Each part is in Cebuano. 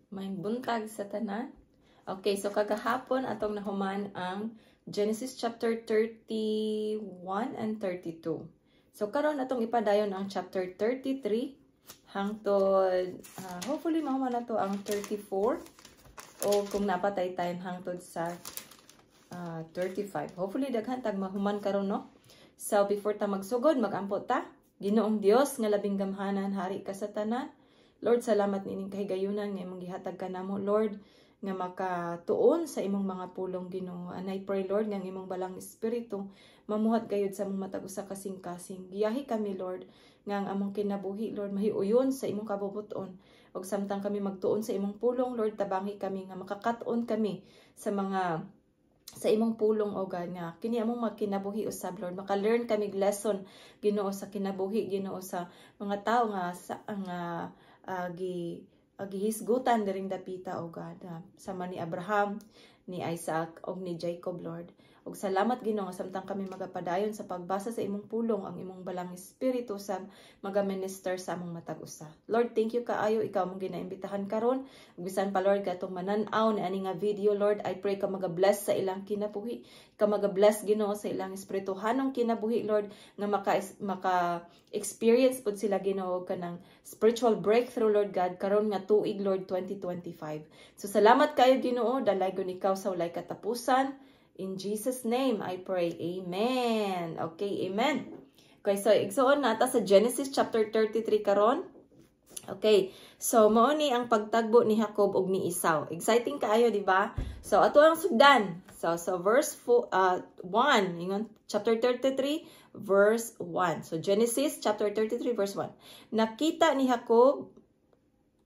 Maayong buntag sa tanan. Okay, so kagahapon atong nahuman ang Genesis chapter 31 and 32. So karon atong ipadayon ang chapter 33 hangtod hopefully mahuman nato ang 34 o kung naa pa tay time, hangtod sa 35. Hopefully daghan tag mahuman karon, no? So before ta magsugod, magampo ta. Ginoong Dios nga labing gamhanan, hari ka sa tanan. Lord, salamat niining kahigayunan nga imong gihatag kanamo, Lord, nga makatuon sa imong mga pulong, Ginoo. And I pray, Lord, nga ang imong Balaang Espiritu mamuhat gayud sa among matag usa kasing-kasing. Giyahi kami, Lord, nga ang among kinabuhi, Lord, mahiuyon sa imong kabubuton. Ug samtang kami magtuon sa imong pulong, Lord, tabangi kami nga makakat-on kami sa imong pulong, o God, nga kini among magkinabuhi usab, Lord, maka-learn kami lesson, Ginoo, sa kinabuhi, Ginoo, sa mga tawo nga sa nga gihisgutan diring dapita, o God, sama ni Abraham, ni Isaac ug ni Jacob, Lord. Ug salamat, Ginoo, samtang kami magapadayon sa pagbasa sa imong pulong, ang imong Balaang Espiritu sa magaminister sa among matag usa. Lord, thank you kaayo. Ikaw among ginaimbitahan karon. Ug bisan pa, Lord, katong manan-aw ni ani nga video, Lord, I pray ka maga-bless sa ilang kinabuhi. Ka maga-bless, Ginoo, sa ilang espirituhanong kinabuhi, Lord, nga maka experience pud sila, Ginoo, kanang spiritual breakthrough, Lord God, karon nga tuig, Lord, 2025. So salamat kayo, Ginoo, dalaygon ikaw sa walay katapusan. In Jesus' name, I pray. Amen. Okay, amen. Okay, so igsuon nata sa Genesis chapter 33 karon. Okay, so mao ni ang pagtagbo ni Jacob ug ni Esau. Exciting kaayo, di ba? So ato ang sugdan. So verse 4, 1, ingon chapter 33 verse 1. So Genesis chapter 33 verse 1. Nakita ni Jacob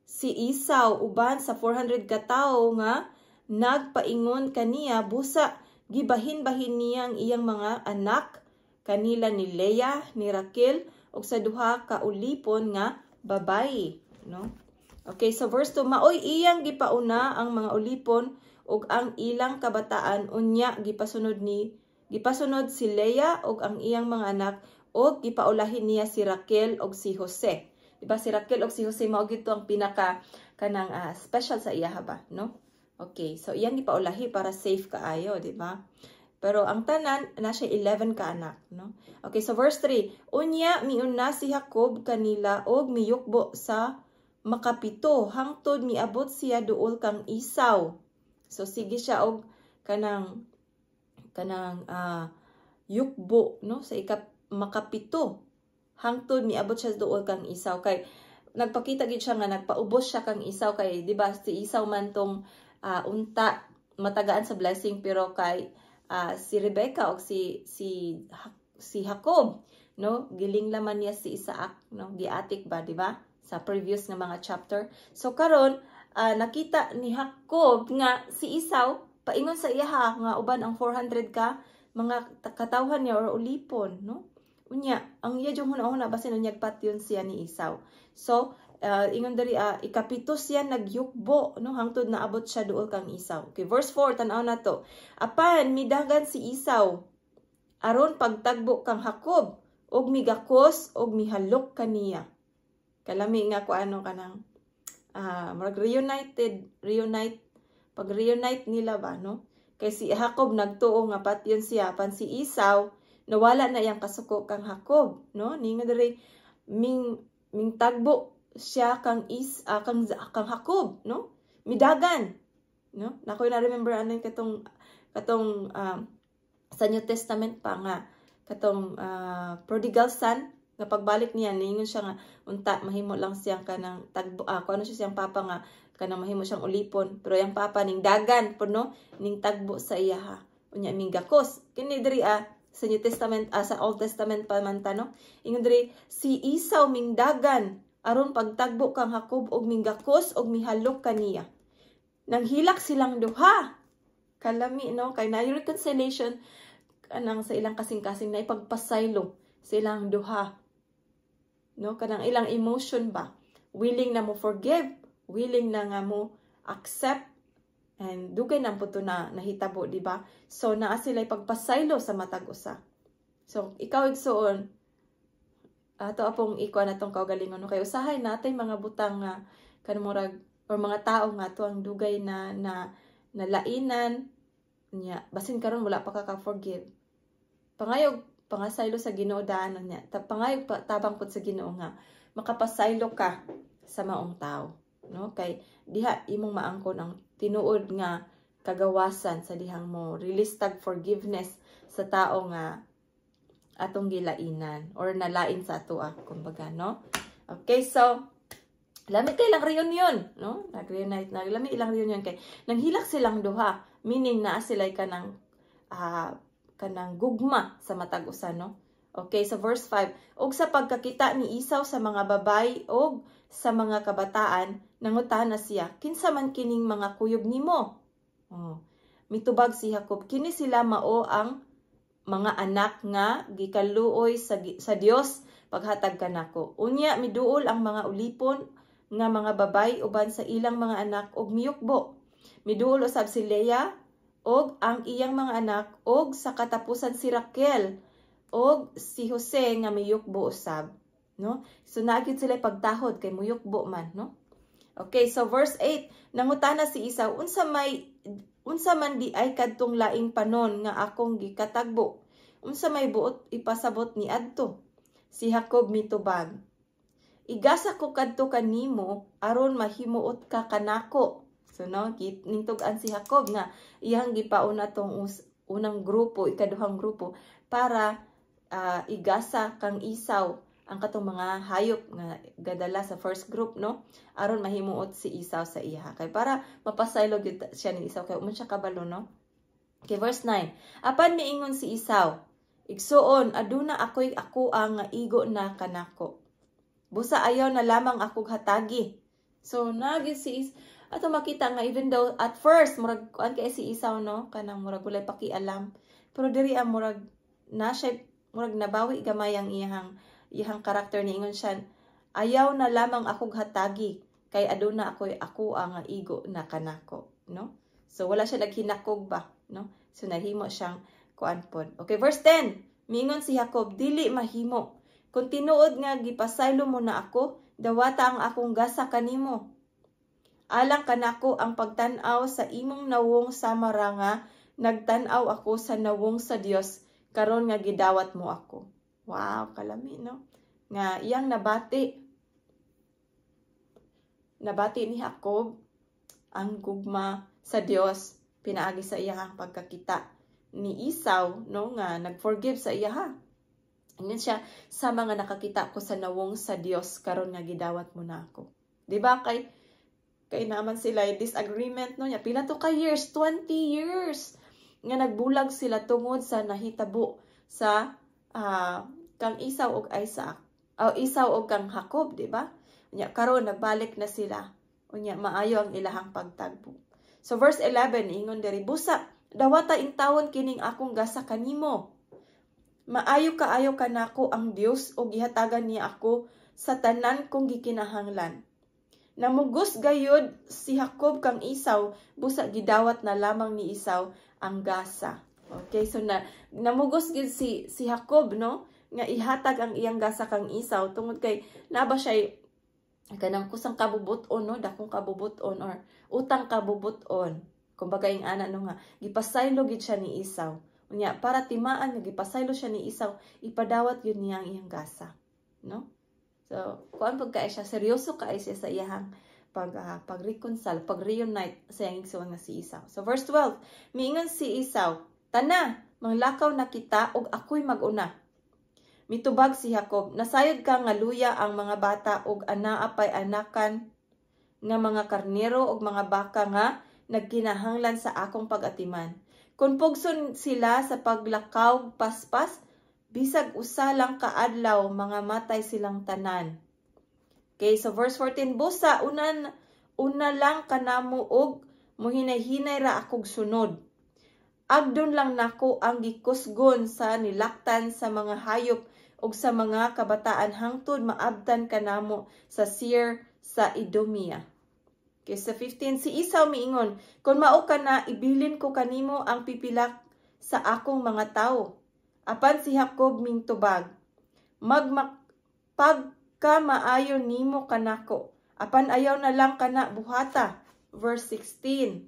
si Esau uban sa 400 ka tawo nga nagpaingon kaniya, busa gibahin-bahin niya ang iyang mga anak kanila ni Leah, ni Raquel ug sa duha ka ulipon nga babayi, no? Okay, so verse 2, maoy iyang gipauna ang mga ulipon ug ang ilang kabataan, unya gipasunod si Leah ug ang iyang mga anak ug gipaulahin niya si Raquel ug si Jose. Diba si Raquel ug si Jose mao gid ang pinaka kanang special sa iya ba, no? Okay, so iyang gipaulahi para safe kaayo, di ba? Pero ang tanan na siya 11 ka anak, no? Okay, so verse 3, unya miuna si Jacob kanila og miyukbo sa makapito hangtod miabot siya duol kang Esau. So sige siya og kanang yukbo, no, sa ikap makapito hangtod miabot siya duol kang Esau, kay nagpakita gid siya nga nagpaubos siya kang Esau, kay di ba si Esau man tong unta matagaan sa blessing, pero kay si Rebecca o si si si Jacob, no, giling laman niya si Isaac, no, giatik ba, di ba, sa previous nga mga chapter. So karon nakita ni Jacob nga si Esau paingon sa iyaha nga uban ang 400 ka mga katawhan niya or ulipon, no? Unya ang iya jung huna-huna basin unyag patyon siya ni Esau. So ingon diri, ikapito siya nagyukbo, no, hangtod naabot siya duol kang Esau. Okay, verse 4, tan-aw na to. Apan midagan si Esau aron pagtagbo kang Jacob ug migakos ug mihalok kaniya. Kalami nga ko ano kanang murag reunited, reunite, pag reunite nila ba, no? Kay si Jacob nagtuo nga patyon siya, pan si Esau nawala na iyang kasuko kang Jacob, no? Ningon diri ming tagbo siya kang Jacob, no? Midagan, no? Nako na remember ano yung katong sa New Testament pa nga katong prodigal son nga pagbalik niya, ningon siya nga unta mahimo lang siyang kanang tagbo, kuno siya siyang papa nga kanang mahimo siyang ulipon, pero yang papa ning dagan po, no, ning tagbo sa iya ha, unya minggakos kini diri sa New Testament, sa Old Testament pa man ta, no? Ingon diri, si Esau mingdagan aron pagtagbo kang Jacob og minggakos og mihalok kaniya. Nanghilak silang duha. Kalami, no? Kay na reconciliation kanang sa ilang kasing-kasing, na ipagpasaylo silang duha, no? Kanang ilang emotion ba, willing na mo forgive, willing na nga mo accept, and dugay na po to na nahitabo, di ba? So naa sila ipagpasaylo sa matag usa. So ikaw, igsuon, ato apong ikuan atong kaugalingon, no, kay usahay natay mga butang nga kanang murag or mga tao nga ato ang dugay na na nalainan niya, basin karon wala pa ka ka-forgive, pangayog pangasaylo sa Ginoo daan niya. Pangayog pa, tabang pud sa Ginoo nga makapasaylo ka sa maong tao, no? Kay diha imong maangkon ang tinuod nga kagawasan sa dihang mo release tag forgiveness sa tao nga atong gilainan or nalain sa ato ah, kumbaga, no? Okay, so lami kay lang reunion, no? Nag-reunite, naglami ilang reunion kay nanghilak silang duha, meaning naa sila kanang kanang gugma sa matag usa, no? Okay, sa verse 5, "Og sa pagkakita ni Esau sa mga babay og sa mga kabataan, nangutana siya, 'Kinsa man kining mga kuyog nimo?' Oh. Mitubag si Jacob, 'Kini sila mao ang mga anak nga gikaluoy sa Dios paghatag kanako.' Unya miduol ang mga ulipon nga mga babay uban sa ilang mga anak og miyukbo. Miduol usab si Leah og ang iyang mga anak og sa katapusan si Raquel og si Jose nga miyukbo usab," no? So naagid sila pagtahod kay muyukbo man, no? Okay, so verse 8, nangutana si Esau, "Unsa man di ay kadtong laing panon nga akong gikatagbo? Unsa may buot ipasabot ni adto?" Si Jacob mitubag, "Igasa ko kadto kanimo aron mahimuot ka kanako." So no, ningtug-an si Jacob nga iyang gipauna tong unang grupo, ikaduhang grupo para igasa kang Esau ang katong mga hayop nga gadala sa first group, no, aron mahimuot si Esau sa iya, kay para mapasaylo gyud siya ni Esau kay man siya kabalo, no? Okay, verse 9, apan miingon si Esau, "Igsuon, aduna ako'y ako ang nga igo na kanako. Busa ayaw na lamang akong hatagi." So nagi si ato makita nga even though at first murag kuan kay si Esau, no, kanang murag walay pakialam, pero diri ang murag na siya, murag nabawi gamay ang iyang iyang karakter. Niingon siya, "Ayaw na lamang akong hatagi kay aduna ako'y ako ang igo na kanako," no? So wala siya naghinakog ba, no? So nahimo siyang kuan pod. Okay, verse 10, miingon si Jacob, "Dili mahimo. Kung tinuod nga gipasaylo mo na ako, dawata ang akong gasa kanimo. Alang kanako ang pagtan-aw sa imong nawong sama ra nga nagtan-aw ako sa nawong sa Dios karon nga gidawat mo ako." Wow, kalami, no? Nga iyang nabati. Nabati ni Jacob ang gugma sa Dios pinaagi sa iyang pagkakita ni Esau, no, nga nag-forgive sa iya ha. Ingon siya, "Sa mga nakakita ko sa nawong sa Dios karon nga gidawat mo na ako." Di ba kay kay naman sila disagreement, no, niya pila to ka years, 20 years nga nagbulag sila tungod sa nahitabo sa kang Esau og Isaac o Esau og kang Jacob, di ba? Unya karon nagbalik na sila. Unya maayo ang ilahang pagtagpo. So verse 11, ingon diri, "Busa dawata intawon kining akong gasa kanimo. Maayo kaayo kanako ang Dios ug gihatagan niya ako sa tanan kong gikinahanglan." Namugos gayud si Jacob kang Esau, busa gidawat na lamang ni Esau ang gasa. Okay, so na namugos gid si si Jacob, no, nga ihatag ang iyang gasa kang Esau tungod kay naba siya kanang kusang kabubut-on, no, dakong kabubut-on or utang kabubut-on. Kumbaga ing ana, no, nga gipasaylo gid siya ni Esau. Unya para timaan nga gipasaylo siya ni Esau, ipadawat yun niya ang iyang gasa, no? So kuan pag kay siya, seryoso kay siya sa iyang pag-reconcile, pag-reunite sa iyang igsoon nga si Esau. So verse 12, miingon si Esau, "Tana, manglakaw na kita ug ako'y mag-una." Mitubag si Jacob, "Nasayod ka nga luya ang mga bata ug anaa pay anakan nga mga karnero ug mga baka nga nagkinahanglan sa akong pag-atiman. Kung pugson sila sa paglakaw paspas, bisag usa lang kaadlaw, mga matay silang tanan." Okay, so verse 14, "Busa unan una lang kanamo og muhinay-hinay ra akog sunod. Agdon lang nako ang gikusgon sa nilaktan sa mga hayop ug sa mga kabataan hangtod maabtan kanamo sa Seir sa Idumea." Okay, sa 15, si Esau miingon, "Kung mao ka na, ibilin ko kanimo ang pipilak sa akong mga tawo." Apan si Jacob mingtubag, "Magmak pagka maayo nimo kanako, Apan ayaw na lang kana buhata. Verse 16.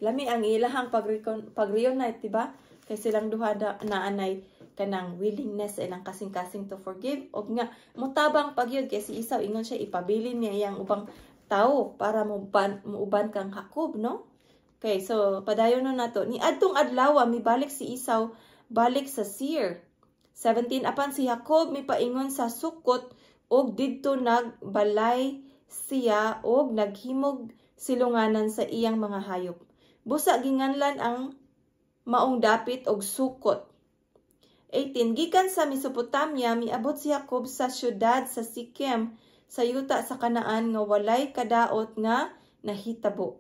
Lami ang ilahang pag-reunite, diba? Kay silang duha na anay kanang willingness sa ilang kasing-kasing to forgive og nga mutabang pagyud kay si Esau, ingon siya, ipabilin niya iyang ubang tao para muuban kang Jacob, no? Okay, so padayon no nato. Ni adtong adlaw, mibalik si Esau balik sa Seir. 17. Apan si Jacob mipaingon sa Sukot og didto nagbalay siya og naghimog silunganan sa iyang mga hayop. Busa ginganlan ang maong dapit og Sukot. 18. Gikan sa Mesopotamia, miabot si Jacob sa syudad sa Sikem sa yuta sa Kanaan nga walay kadaot nga nahitabo.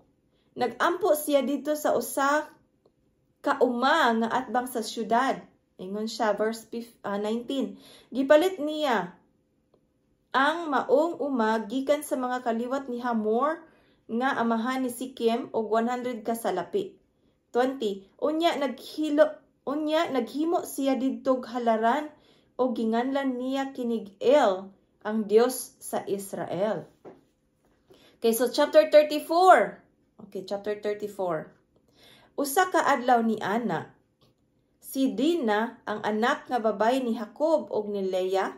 Nagampo siya dito sa usa ka uma nga atbang sa syudad. Ingon siya, verse 19. Gipalit niya ang maong uma gikan sa mga kaliwat ni Hamor nga amahan ni Sikem og 100 ka salapi. 20. Unya naghimo siya didtog halaran og ginganlan niya kinig El, ang Dios sa Israel. Okay, so chapter 34. Okay, chapter 34. Usa ka adlaw ni ana, si Dina, ang anak nga babay ni Jacob og ni Leah,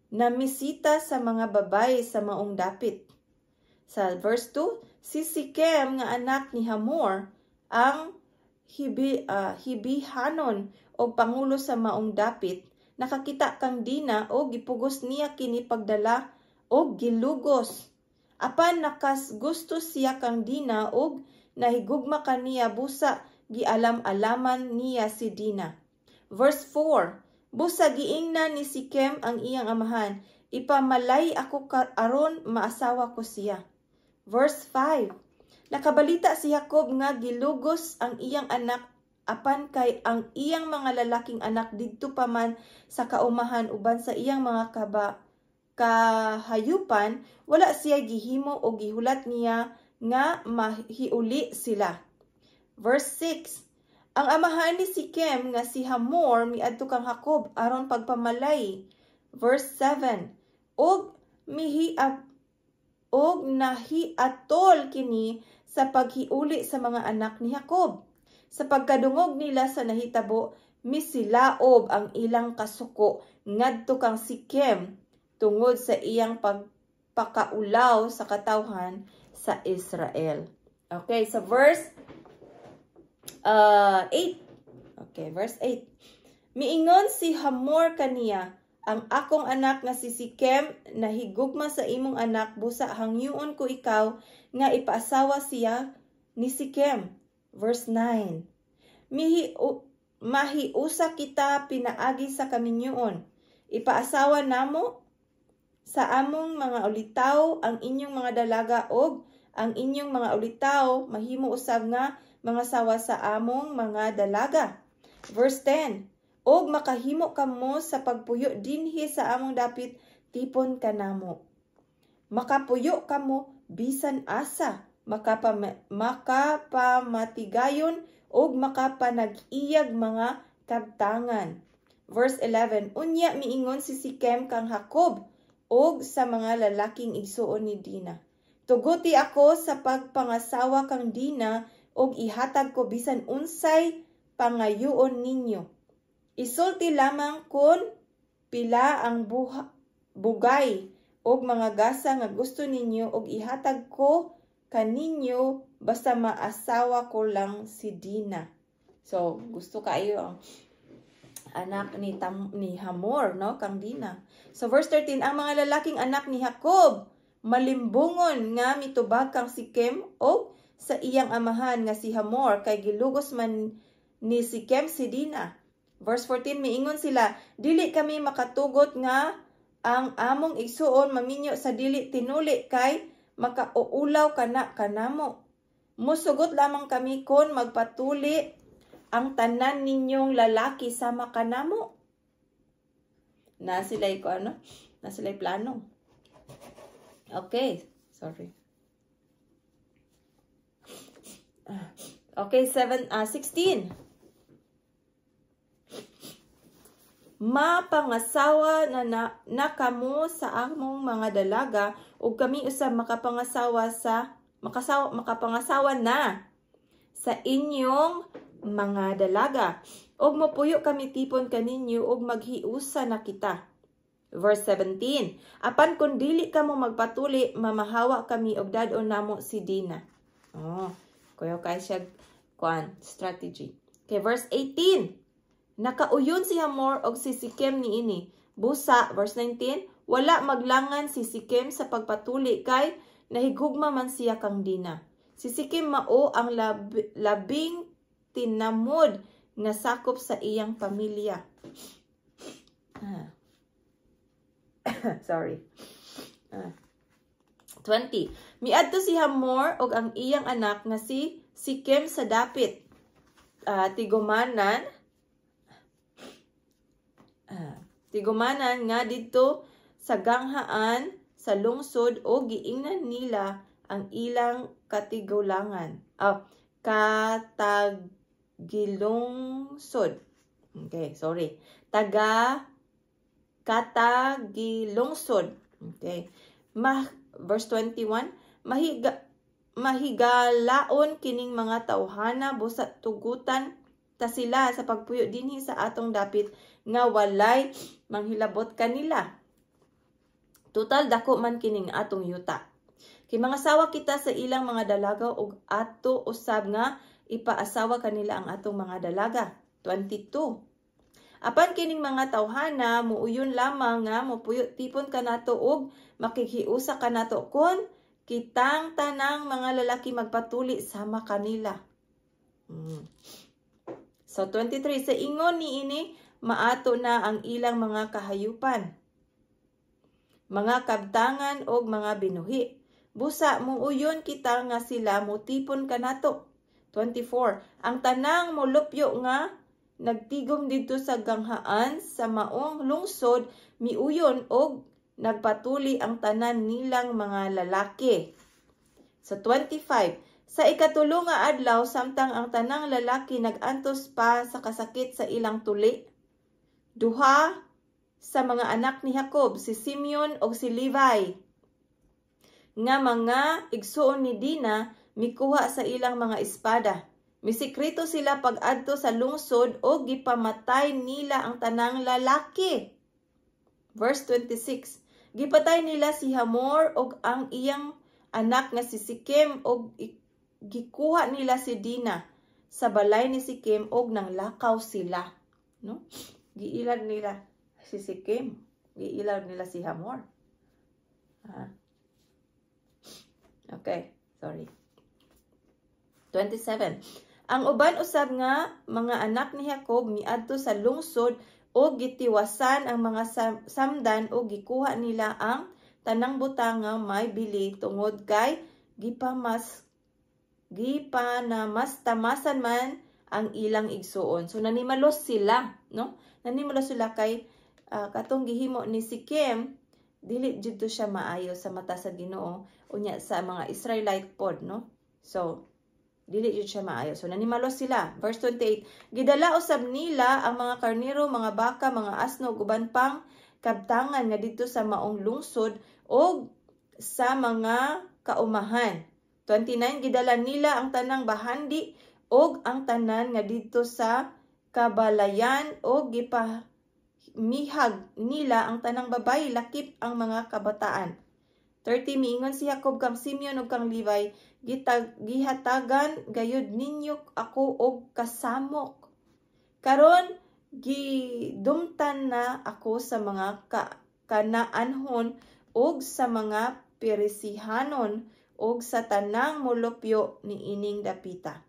namisita sa mga babay sa maong dapit. Sa verse 2, si Sikem nga anak ni Hamor, ang Hibihanon og pangulo sa maong dapit, nakakita kang Dina og gipugos niya kini pagdala og gilugos. Apan nakas gusto siya kang Dina og nahigugma kaniya, busa gialam-alaman niya si Dina. Verse 4, busa giingnan ni Sikem ang iyang amahan, "Ipamalay ako aron maasawa ko siya." Verse 5, nakabalita si Jacob nga gilugos ang iyang anak, apan kay ang iyang mga lalaking anak didto pa man sa kaumahan uban sa iyang mga kahayupan, wala siya gihimo o gihulat niya nga mahiuli sila. Verse 6. Ang amahan ni Sikem nga si Hamor miadto kang Jacob aron pagpamalay. Verse 7. Og nahiatol kini sa paghiuli sa mga anak ni Jacob. Sa pagkadungog nila sa nahitabo, misilaob ang ilang kasuko ngadto kang Sikem tungod sa iyang pagpakaulaw sa katawhan sa Israel. Okay, sa verse 8. Okay, verse 8. Miingon si Hamor kaniya, "Ang akong anak nga si Sikem nahigugma sa imong anak, busa hangyoon ko ikaw nga ipaasawa siya ni Sikem." Verse 9. Mahiusa kita pinaagi sa kaminyoon. Ipaasawa namo sa among mga ulitaw ang inyong mga dalaga og ang inyong mga ulitaw mahimo usab nga mga sawa sa among mga dalaga. Verse 10. Og makahimo kamo sa pagpuyo dinhi sa among dapit, tipon kanamo. Makapuyo kamo bisan asa, makapamatigayon og makapanag-iyag mga kabtangan. Verse 11. Unya miingon si Sikem kang Jacob og sa mga lalaking igsuon ni Dina, "Tuguti ako sa pagpangasawa kang Dina og ihatag ko bisan unsay pangayoon ninyo. Isulti lamang kon pila ang bugay og mga gasa nga gusto ninyo og ihatag ko kaninyo, basta maasawa ko lang si Dina." So, gusto kaayo ang anak ni Hamor, no, kang Dina. So verse 13, ang mga lalaking anak ni Jacob malimbungon nga mitubag kang Sikem og sa iyang amahan nga si Hamor kay gilugos man ni Sikem si Dina. Verse 14, miingon sila, "Dili kami makatugot nga ang among igsuon maminyo sa dili tinuli kay makauulaw kana kanamo. Musugot lamang kami kon magpatuli ang tanan ninyong lalaki sama kanamo." Na sila ko ano? Na sila plano. Okay, sorry. Okay, 7 16. Mapangasawa na kamo sa among mga dalaga ug kami usab makapangasawa na sa inyong mga dalaga. Ug mopuyo kami tipon kaninyo ug maghiusa na kita. Verse 17. Apan kung dili kamo magpatuli, mamahawa kami og dad-on namo si Dina. Oh, kuyaw kay siya kuan strategy. Okay, verse 18. Nakauyon si Hamor og si Sikem niini. Busa, verse 19, wala maglangan si Sikem sa pagpatuli kay nahigugma man siya kang Dina. Si Sikem mao ang labing tinamod nga sakop sa iyang pamilya. Ah. Sorry. Ah. 20. Miadto si Hamor og ang iyang anak nga si Sikem sa dapit tigumanan nga didto sa ganghaan sa lungsod o giingnan nila ang ilang katigulangan. Oh, katagilungsod. Okay, sorry. Katagilungsod. Okay. Verse 21, mahigalaon kining mga tawhana, busa tugutan ta sila sa pagpuyo dinhi sa atong dapit nga walay manghilabot kanila. Total dako man kining atong yuta. Kay mangasawa kita sa ilang mga dalaga ug ato usab nga ipaasawa kanila ang atong mga dalaga. 22. Apan kining mga tawhana muuyon lamang nga mopuyo tipon kanato ug makighiusa kanato kon kitang tanang mga lalaki magpatuli sama kanila. So 23, sa ingon niini maato na ang ilang mga kahayupan, mga kabtangan og mga binuhi. Busa muuyon kita nga sila mutipon kanato. 24. Ang tanang molupyo nga nagtigom didto sa ganghaan sa maong lungsod miuyon og nagpatuli ang tanan nilang mga lalaki. Sa 25, sa ikatulo nga adlaw, samtang ang tanang lalaki nagantos pa sa kasakit sa ilang tuli, duha sa mga anak ni Jacob, si Simeon ug si Levi, nga mga igsuon ni Dina, mikuha sa ilang mga espada. Misikreto sila pag-adto sa lungsod o gipamatay nila ang tanang lalaki. Verse 26, gipatay nila si Hamor og ang iyang anak nga si Sikem og gikuha nila si Dina sa balay ni Sikem og nanglakaw sila, no? Giilad nila si Sikem, giilad nila si Hamor. Ah. Okay, sorry. 27. Ang uban usab nga mga anak ni Jacob miadto sa lungsod og gitiwasan ang mga samdan og gikuha nila ang tanang butang nga may bili tungod kay gipanamastamasan man ang ilang igsuon. So nanimalos sila, no? Nanimalos sila kay katong gihimo ni Sikem dili jud to siya maayo sa mata sa Ginoo unya sa mga Israelite pod, no? So dili jud siya maayo. So nanimalos sila. Verse 28, gidala usab nila ang mga karnero, mga baka, mga asno ug uban pang kabtangan nga didto sa maong lungsod og sa mga kaumahan. 29, gidala nila ang tanang bahandi og ang tanan nga didto sa kabalayan og gipamihag nila ang tanang babayi lakip ang mga kabataan. 30, miingon si Jacob kang Simeon ug kang Levi, gihatagan gayud ninyo ako og kasamok. Karon gidumtan na ako sa mga Kanaanhon ug sa mga Perisihanon ug sa tanang molupyo niining dapita.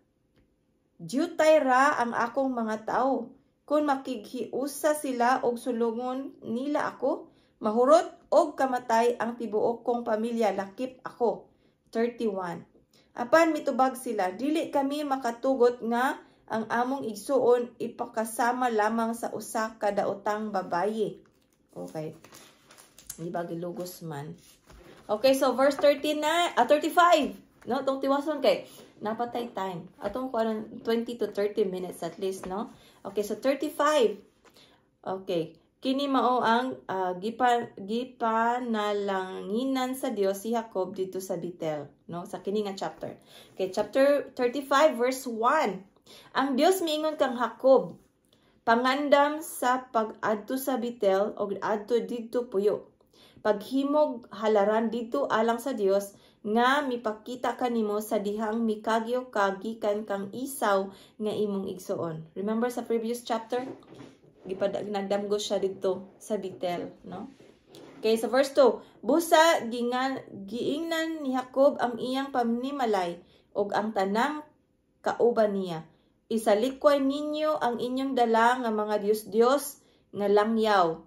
Diutay ra ang akong mga tawo. Kung makighiusa sila og sulungon nila ako, mahurot og kamatay ang tibuok kong pamilya lakip ako. 31. Apan mitubag sila, dili kami makatugot nga ang among igsuon ipakasama lamang sa usa ka daotang babayi. Okay. Di ba gilugos man? Okay, so verse 39, 35. No, tong tiwason kay napatay time. Atong kuan 20 to 30 minutes at least, no? Okay, so 35. Okay. Kini mao ang gipanalanginan sa Dios si Jacob dito sa Betel, no? Sa kini nga chapter. Okay, chapter 35 verse 1. Ang Dios miingon kang Jacob, "Pangandam sa pag-adto sa Betel og adto didto puyo. Paghimog halaran didto alang sa Dios nga mipakita kanimo sa dihang mikagyo ka gikan kang Esau nga imong igsuon." Remember sa previous chapter, gipadag nagdamgo siya didto sa Betel, no? Okay, sa verse 2, busa giingnan ni Jacob ang iyang pamnimalay ug ang tanang kauban niya, "Isalikway ninyo ang inyong dala nga mga dios-dios nga langyaw.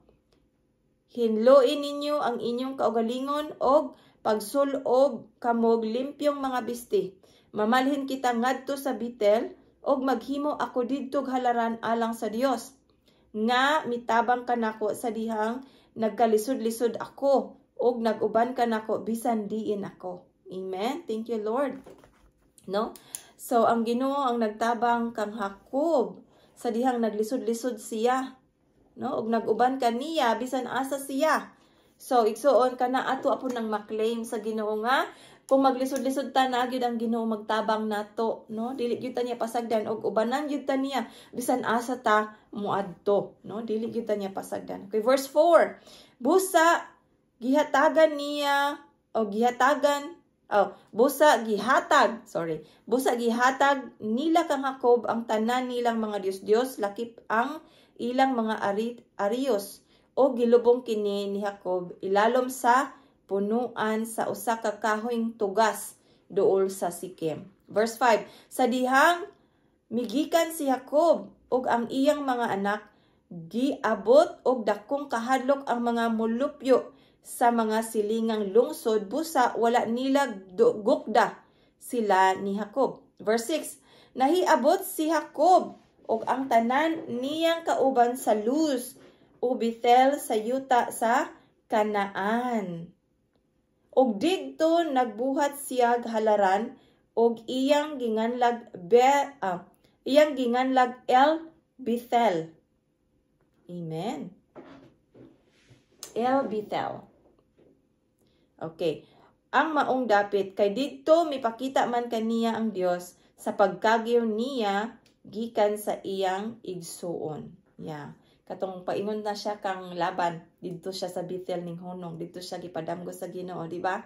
Hinloin ninyo ang inyong kaugalingon og pagsul-ob kamog limpyong mga bisti. Mamalhin kita ngadto sa Betel og maghimo ako didto halaran alang sa Dios nga mitabang kanako sa dihang nagkalisod-lisod ako ug nag-uban kanako bisan diin ako." Amen. Thank you, Lord. No? So ang Ginoo ang nagtabang kang Jacob sa dihang naglisod-lisod siya, no? Ug nag-uban kaniya bisan asa siya. So igsuon, kana ato apon nang maklaim sa Ginoo nga kung maglisod-lisod ta na gyud ang Ginoo magtabang nato, no? Dili gyud ta niya pasagdan og ubanan gyud ta niya bisan asa ta moadto, no? Dili gyud ta niya pasagdan. Okay, verse 4. Busa gihatagan niya o gihatagan, oh, busa gihatag, sorry. Busa gihatag nila kang Jacob ang tanan nilang mga dios-dios lakip ang ilang mga arios o gilubong kini ni Jacob ilalom sa punuan sa usa ka kahoyng tugas duol sa Sikem. Verse 5, sa dihang migikan si Jacob ug ang iyang mga anak, giabot og dakong kahadlok ang mga mulupyo sa mga silingang lungsod, busa wala nila gukda sila ni Jacob. Verse 6, nahiabot si Jacob ug ang tanan niyang kauban sa Luz o Bethel sa yuta sa Kanaan. Ug didto nagbuhat siyag halaran ug iyang ginganlag El Bethel. Amen. El Bethel. Okay. Ang maong dapit kay didto mipakita man kaniya ang Dios sa pagkagyo niya gikan sa iyang igsuon. Yeah. Katong paingon na siya kang Laban, didto siya sa Bethel ning hunong, didto siya gipadamgo sa Ginoo, di ba?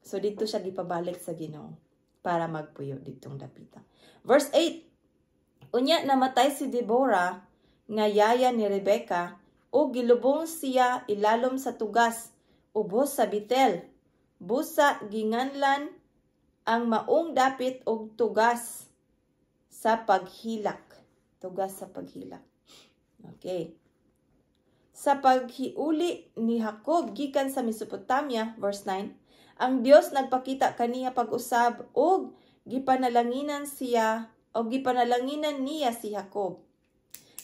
So didto siya gipabalik sa Ginoo para magpuyo ditong dapita. Verse 8. Unya namatay si Deborah nga yaya ni Rebecca o gilubong siya ilalom sa tugas ubos sa Bethel. Busa ginganlan ang maong dapit og tugas sa paghilak. Tugas sa paghilak. Okay. Sa paghiuli ni Jacob gikan sa Mesopotamia, verse 9, ang Dios nagpakita kaniya pag-usab og gipanalanginan siya o gipanalanginan niya si Jacob.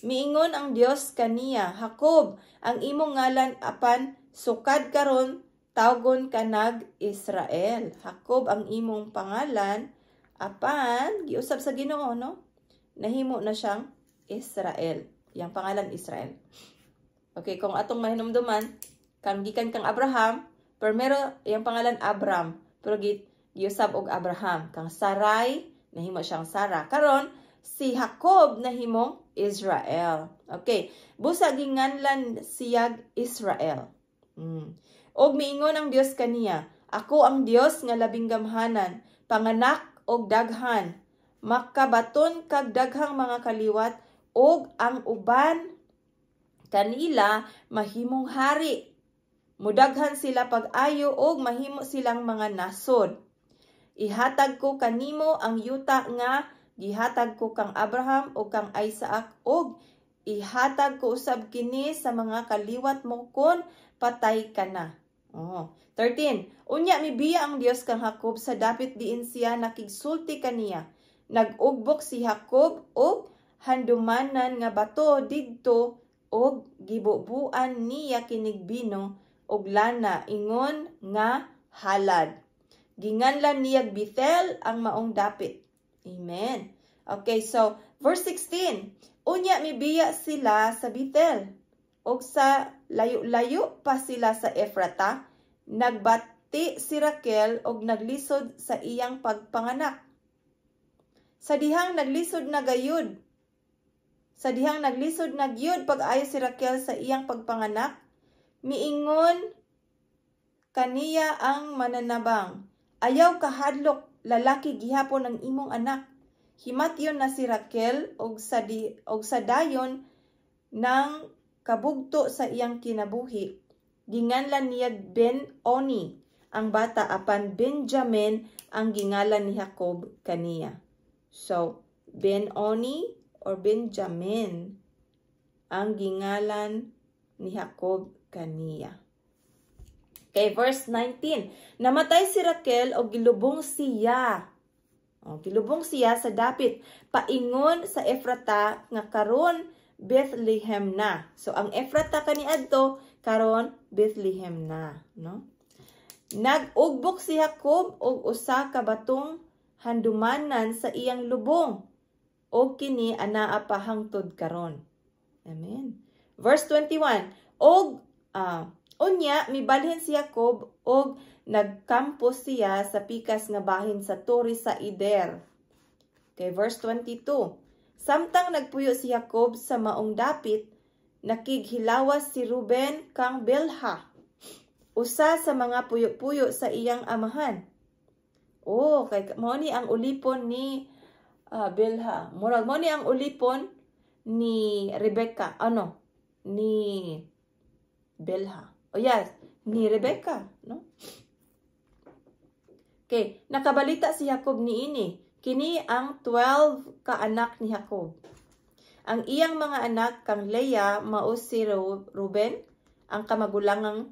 Miingon ang Dios kaniya, "Jacob ang imong ngalan apan sukad karon tawgon ka nag Israel." Jacob ang imong pangalan apan giusab sa Ginoo, no? Nahimo na siyang Israel. Yang pangalan Israel. Okay, kung atong mahinumduman, kang gikan kang Abraham, primero yang pangalan Abram, pero giusab og Abraham. Kang Sarai, nahimo siyang Sarah. Karon si Jacob nahimong Israel. Okay, busa ginganlan siyag Israel. Og miingon ang Dios kaniya, "Ako ang Dios nga labing gamhanan, panganak og daghan. Makabaton kag daghang mga kaliwat og ang uban kanila mahimong hari. Mudaghan sila pag-ayo og mahimo silang mga nasod. Ihatag ko kanimo ang yuta nga gihatag ko kang Abraham o kang Isaac og ihatag ko usab kini sa mga kaliwat mo kon patay ka na." Oh. 13. Unya mibiya ang Dios kang Jacob sa dapit diin siya nakigsulti kaniya. Nag-ugbok si Jacob og handumanan nga bato didto og gibubuan niya kinig bino og lana ingon nga halad. Ginganlan niyag Bethel ang maong dapit. Amen. Okay, so verse 16. Unya mibiya sila sa Bethel. Og sa layo-layo pa sila sa Efrata, nagbati si Raquel og naglisod sa iyang pagpanganak. Sa dihang naglisod na gyud pag-ayo si Raquel sa iyang pagpanganak, miingon kaniya ang mananabang, "Ayaw kahadlok, lalaki gihapon ang imong anak." Himatyon na si Raquel og sa dayon ng kabugto sa iyang kinabuhi. Ginganlan niya Ben Oni ang bata, apan Benjamin ang gingalan ni Jacob kaniya. So, Ben Oni or Benjamin ang gingalan ni Jacob kaniya. Okay, verse 19. Namatay si Raquel og gilubong siya. O, gilubong siya sa dapit paingon sa Efrata nga karon Bethlehem na. So ang Efrata kaniadto karon Bethlehem na, no? Nag-ugbok si Jacob og usa ka batong handumanan sa iyang lubong, og kini anaa pa hangtod karon. Amen. Verse 21. Og unya mibalhin si Jacob og nagkampo siya sa pikas nga bahin sa turi sa Eder. Okay, verse 22. Samtang nagpuyo si Jacob sa maong dapit, nakighilawas si Ruben kang Bilha, usa sa mga puyo-puyo sa iyang amahan. Oh, kay mao ni ang ulipon ni Bilha. Murag mao ni ang ulipon ni Rebecca. Ano? Ni Bilha. Oh yes, ni Rebecca, no? Okay, nakabalita si Jacob niini. Kini ang 12 ka anak ni Jacob. Ang iyang mga anak kang Leah mao si Ruben, ang kamagulangan,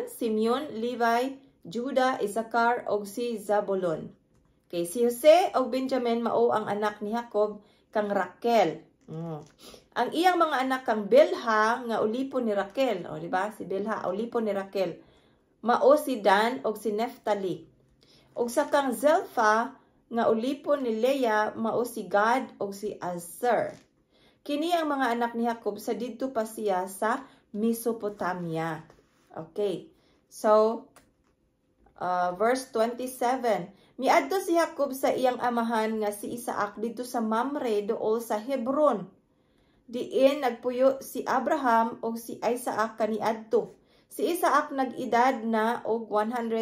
Simeon, Levi, Judah, Issachar ug si Zabulon. Okay, si Jose ug Benjamin mao ang anak ni Jacob kang Raquel. Ang iyang mga anak kang Bilha nga ulipon ni Raquel, o di ba? Si Bilha ulipon ni Raquel. Mao si Dan ug si Neftali. Ug sa kang Zelpha nga ulipon ni Leah mao si Gad ug si Aser. Kini ang mga anak ni Jacob sa didto pa siya sa Mesopotamia. Okay. So, verse 27. Miadto si Jacob sa iyang amahan nga si Isaac didto sa Mamre duol sa Hebron. Diin nagpuyo si Abraham ug si Isaac kaniadto. Si Isaac nag-edad na og 180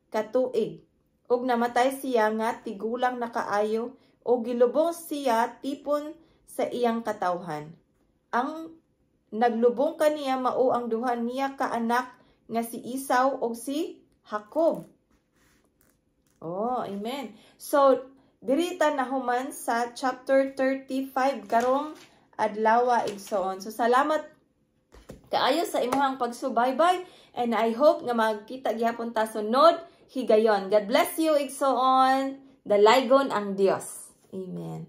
katuig. Ug namatay siya nga tigulang na kaayo ug gilubong siya tipon sa iyang katawhan. Ang naglubong kaniya mao ang duha niya ka anak nga si Esau ug si Jacob. Oh, amen. So, diri ta nahuman sa chapter 35 karong adlaw, igsoon. So, salamat kaayo sa imuhang pagsubaybay and I hope nga magkita gihapon ta sunod higayon. God bless you, igsoon. Dalaygon ang Dios. Amen.